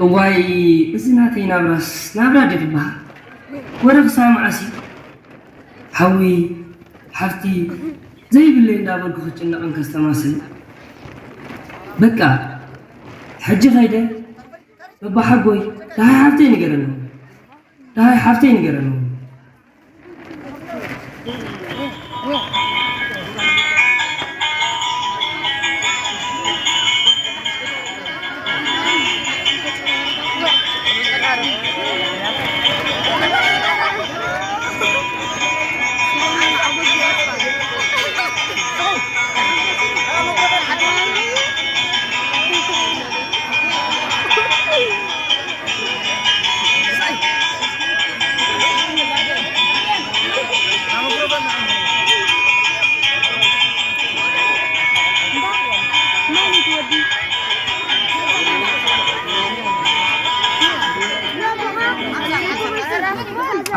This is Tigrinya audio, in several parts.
እዋይ፣ እዚ ናተይ ናብራስ ናብራ ድዩ ክበሃል? ወረ ክሳብ መዓስ እዩ? ሓዊ፣ ሓፍቲ ዘይብለይ እንዳበልኩ ክጭነቕን ከስተማስል። በቃ፣ ሕጂ ከይደ፣ በባሓጎይ፣ ደሃይ ሓፍተይ ንገረኒ። ደሃይ ሓፍተይ ንገረኒ።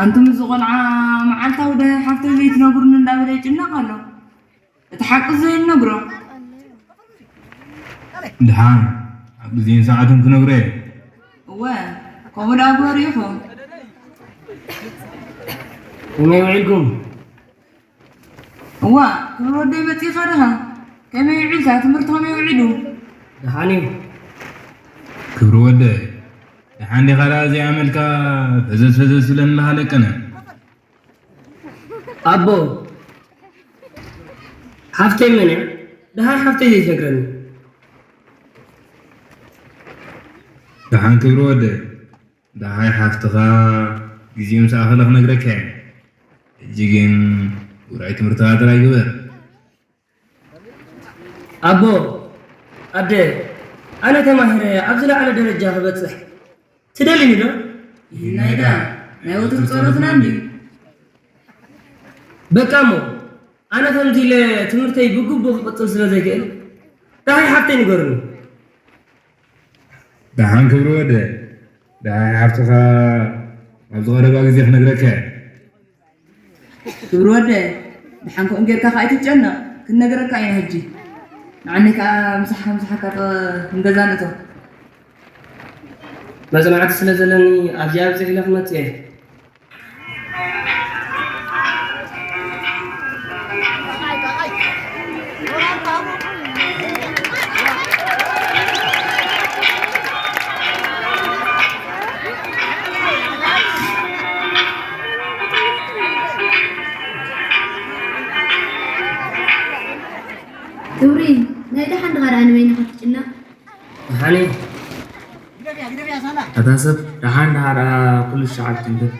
ኣንቱም፣ እዚ ቆልዓ መዓልታዊ ደሃይ ሓፍተይ ዘይትነግሩኒ እንዳበለ ይጭነቕ ኣሎ። እቲ ሓቂ ዘይንነግሮ። ድሓን ኣብ ግዜን ሰዓቱን ክነግሮ እየ። እወ፣ ከምኡ ደኣ ግበሩ ኢኹም። ከመይ ውዒልኩም? እዋ፣ ክብሪ ወደይ መጺእኻ ዲኻ? ከመይ ውዒልካ? ትምህርቲ ከመይ ውዒሉ? ደሓን እዩ። ክብሪ ወደይ፣ ደሓን ዲኻ ደኣ? እዚኣ መልካ ፈዘዝ ፈዘዝ ትብለኒ ኣለኻ ለቀነ። ኣቦ፣ ሓፍተይ መን እያ? ደሃይ ሓፍተይ ዘይትነግረኒ? ደሓን ክብሪ ወደይ፣ ደሃይ ሓፍትኻ ግዜ ምስ ኣኸለ ክነግረካ እየ። ሕጂ ግን ውራይ ትምህርትኻ ጥራይ ግበር። ኣቦ፣ ኣደ፣ ኣነ ተማሂረ ኣብ ዝለዓለ ደረጃ ክበጽሕ ትደልዩኒ ዶ? ይህናይ ደኣ ናይ ወትሩ ጸሎትና እንድዩ። በቃ እሞ፣ ኣነ ከምዚ ኢለ ትምህርተይ ብግቡእ ክቕጽል ስለ ዘይክእል፣ ደሃይ ሓፍተይ ንገሩኒ። ደሓን ክብሪ ወደ፣ ደሃይ ሓፍትኻ ኣብዚ ቀረባ ግዜ ክነግረካ እየ። ክብሪ ወደ፣ ደሓን ከምኡ ጌርካ ከኣ ኣይትጨነቕ፣ ክንነግረካ ኢና ሕጂ። ንዓኒ ከኣ ምሳሕ ምሳሓካ ጥ-፣ ንገዛ ንእቶ። መጽናዕቲ ስለ ዘለኒ ኣብዚኣ ኣብጺሕ ኢለ ክመጽእ እየ። ክብሪ፣ ናይ ደሓን ድኻ ደኣ ንበይንኻ ትጭነቕ? ደሓን እየ። ኣታ ሰብ፣ ደሓን ደሓ ደኣ ኩሉ ሸዓብ ትንክፍ።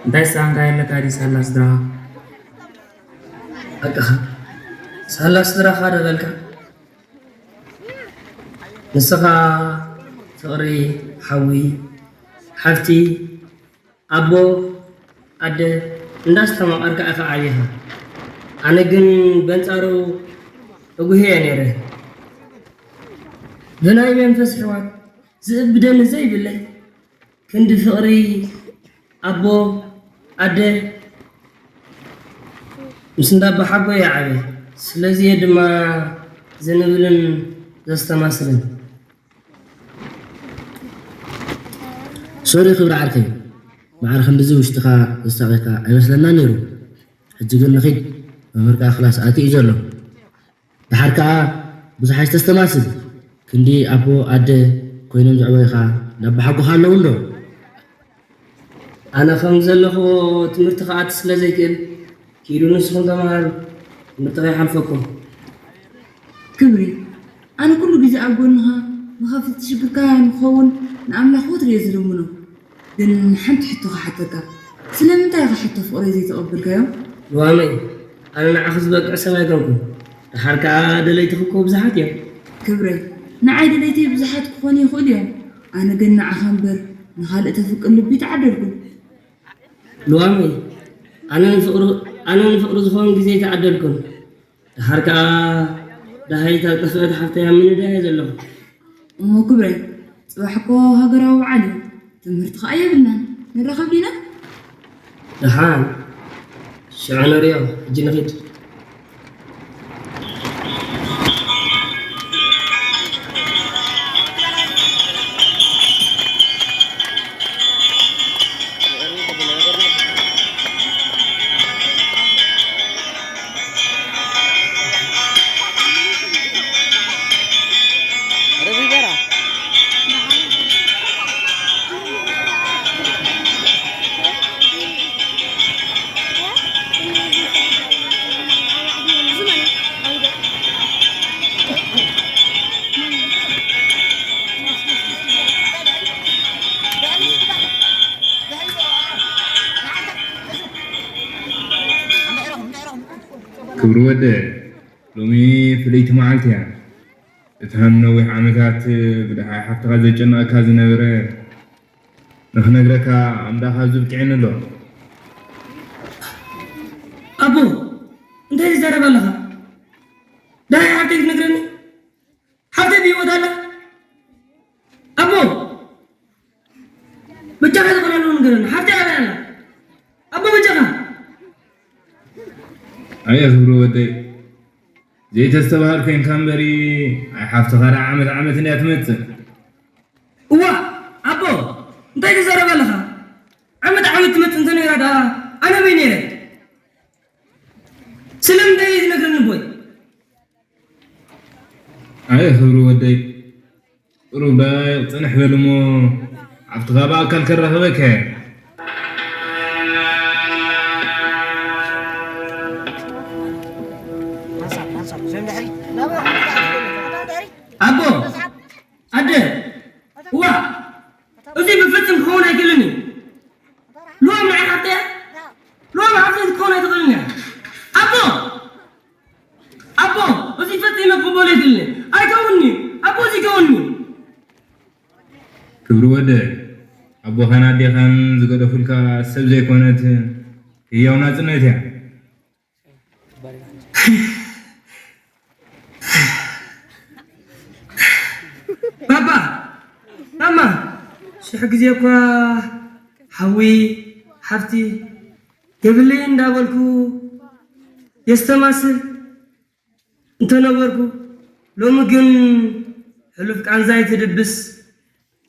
እንታይ ዝሰኣንካዮ ኣለካ ድዩ ሳላ ስድራኻ? ሓቅኻ። ሳላ ስድራኻ ዶ በልካ? ንስኻ ፍቕሪ፣ ሓዊ፣ ሓፍቲ፣ ኣቦ፣ ኣደ እንዳስተማቐርካ ኢኻ ዓቢኻ። ኣነ ግን በንጻሩ እጉህ እየ ነይረ። ብናይ መንፈስ ኣሕዋት ዝእብደኒ ዘይብለይ ክንዲ ፍቕሪ ኣቦ፣ ኣደ ምስ እንዳባሓጎ እየ ዓብየ። ስለዚ እየ ድማ ዘንብልን ዘስተማስልን። ሶሪ ክብሪ ዓርከይ፣ መዓር ክንድዚ ውሽጥኻ ዘስታቒካ ኣይመስለናን ነይሩ። ሕጂ ግን ንኺድ፣ መምህር ከኣ ክላስ ኣትዩ እዩ ዘሎ። ደሓር ከኣ ብዙሕ ኣይተስተማስል። ክንዲ ኣቦ ኣደ ኮይኖም ዘዕበዩኻ እንዳባሓጎኻ ኣለዉ እንዶ? ኣነ ከም ዘለኹዎ ትምህርቲ ክኣቱ ስለ ዘይክእል፣ ኪዱ ንስኹም ተመሃሩ፣ ትምህርቲ ከይሓልፈኩም። ክብሪ፣ ኣነ ኩሉ ግዜ ኣብ ጎንኻ ንኸፍቲ ሽግርካ ንኸውን ንኣምላኽ ወትሩ እየ ዝልምኖ። ግን ሓንቲ ሕቶ ክሓተካ፣ ስለምንታይ ኢኻ ሕቶ ፍቕረይ ዘይተቐበልካዮ? ልዋመይ፣ ኣነ ንዓኺ ዝበቅዕ ሰብ ኣይኮንኩን። ደሓር ከኣ ደለይትኺ እኮ ብዙሓት እዮም። ክብረይ፣ ንዓይ ደለይተይ ብዙሓት ክኾኑ ይኽእሉ እዮም። ኣነ ግን ንዓኻ እምበር ንኻልእ ተፍቅር ልቢ ተዓደልኩን። ልዋመይ፣ ኣነ ንፍቕሪ፣ ኣነ ንፍቕሪ ዝኾን ግዜ ተዓደልኩን። ደሓር ከኣ ደሃይታ ጠፍአት ሓፍተይ ኣብ ምንዳይ እየ ዘለኹ። እሞ ክብረይ፣ ጽባሕ እኮ ሃገራዊ በዓል እዩ። ትምህርቲ ከኣ የብልናን። ንራኸብ ዲና? ደሓን። ሽዑ ንርእዮ። ሕጂ ንኺድ። ክብሩ ወደ፣ ሎሚ ፍልይቲ መዓልቲ እያ። እተን ነዊሕ ዓመታት ብደሓይ ሓፍትኻ ዘጨነቐካ ዝነበረ ንኽነግረካ ኣምላኽ ኣብዚ ብቂዕኒ ኣሎ። ኣቦ፣ እንታይ ትዛረብ ኣለኻ? ደሓይ ሓፍተይ ክትነግረኒ? ሓፍተይ ብህይወት ኣላ? ኣቦ፣ በጃኻ ዝኾነ ኣለዉ ንገረኒ። ሓፍተይ ኣበይ ኣላ? ኣቦ፣ በጃኻ። ኣየ ክብሩ ወደይ፣ ዘይተስተብሃል ኮይንካ እምበሪ፣ ኣይ ሓፍትኻ ደኣ ዓመት ዓመት እንድያ ትመጽእ። እዋ፣ ኣቦ፣ እንታይ ትዛረብ ኣለኻ? ዓመት ዓመት ትመጽእ እንተ ነይራ ደኣ ኣነ ኣበይ ነይረ? ስለምንታይ ዘይትነግረኒ ኣቦይ? ኣየ ክብሩ ወደይ፣ ቁሩብ ደቃይቕ ጽንሕ በል እሞ ሓፍትኻ ብኣካል ከራኽበካ እየ። ኣቦ፣ ኣደ፣ እዋ፣ እዚ ብፍጽም ክኸውን ኣይክእልን እዩ። ሎም ንዓይ ሓፍተይ እያ? ሎም ሓፍተይ ክትከውን ኣይትኽእልን እያ። ኣቦ! ኣቦ! እዚ ፈጺመ ክቕበሎ ኣይክእልን እየ። ኣይከውንን'ዩ። ኣቦ፣ እዚ ኣይከውንን'ዩ። ክብሪ ወደ፣ ኣቦኻን ኣዴኻን ዝገደፉልካ ሰብ ዘይኮነት ህያው ናጽነት እያ። ባባ! ማማ! ሽሕ ግዜ እኳ ሓዊ፣ ሓፍቲ የብለይ እንዳበልኩ የስተማስል እንተነበርኩ፣ ሎሚ ግን ሕሉፍ ቃንዛይ ትድብስ፣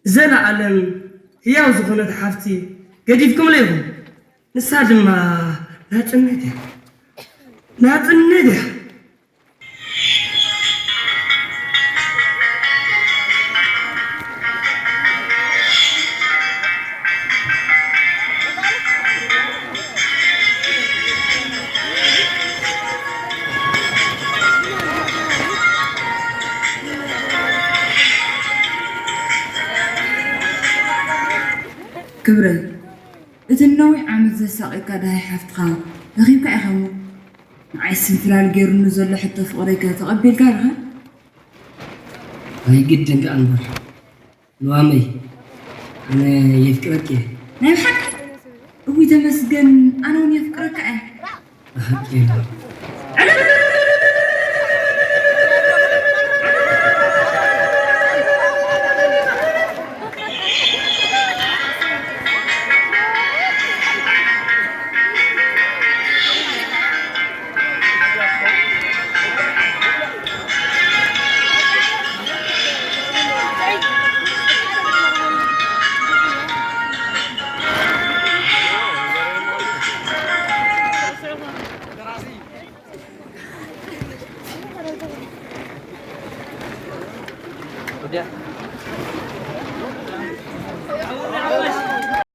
ንዘለኣለም ህያው ዝኾነት ሓፍቲ ገዲፍኩምለይ ኢኹም። ንሳ ድማ ናጽነት እያ። ናጽነት እያ። ክብረይ፣ እቲ ነዊሕ ዓመት ዘሳቐየካ ደሃይ ሓፍትኻ ረኺብካ ኢኻ እሞ፣ ንዓይ ስንፍላል ገይሩኒ ዘሎ ሕቶ ፍቕረይ ከ ተቐቢልካ ዲኻ? ኣይግድን ደኣ እምበር፣ ልዋመይ፣ ኣነ የፍቅረኪ እየ። ናይ ብሓቂ? እውይ ተመስገን፣ ኣነ እውን የፍቅረካ እየ። ብሓቂ እየ። ዕለል!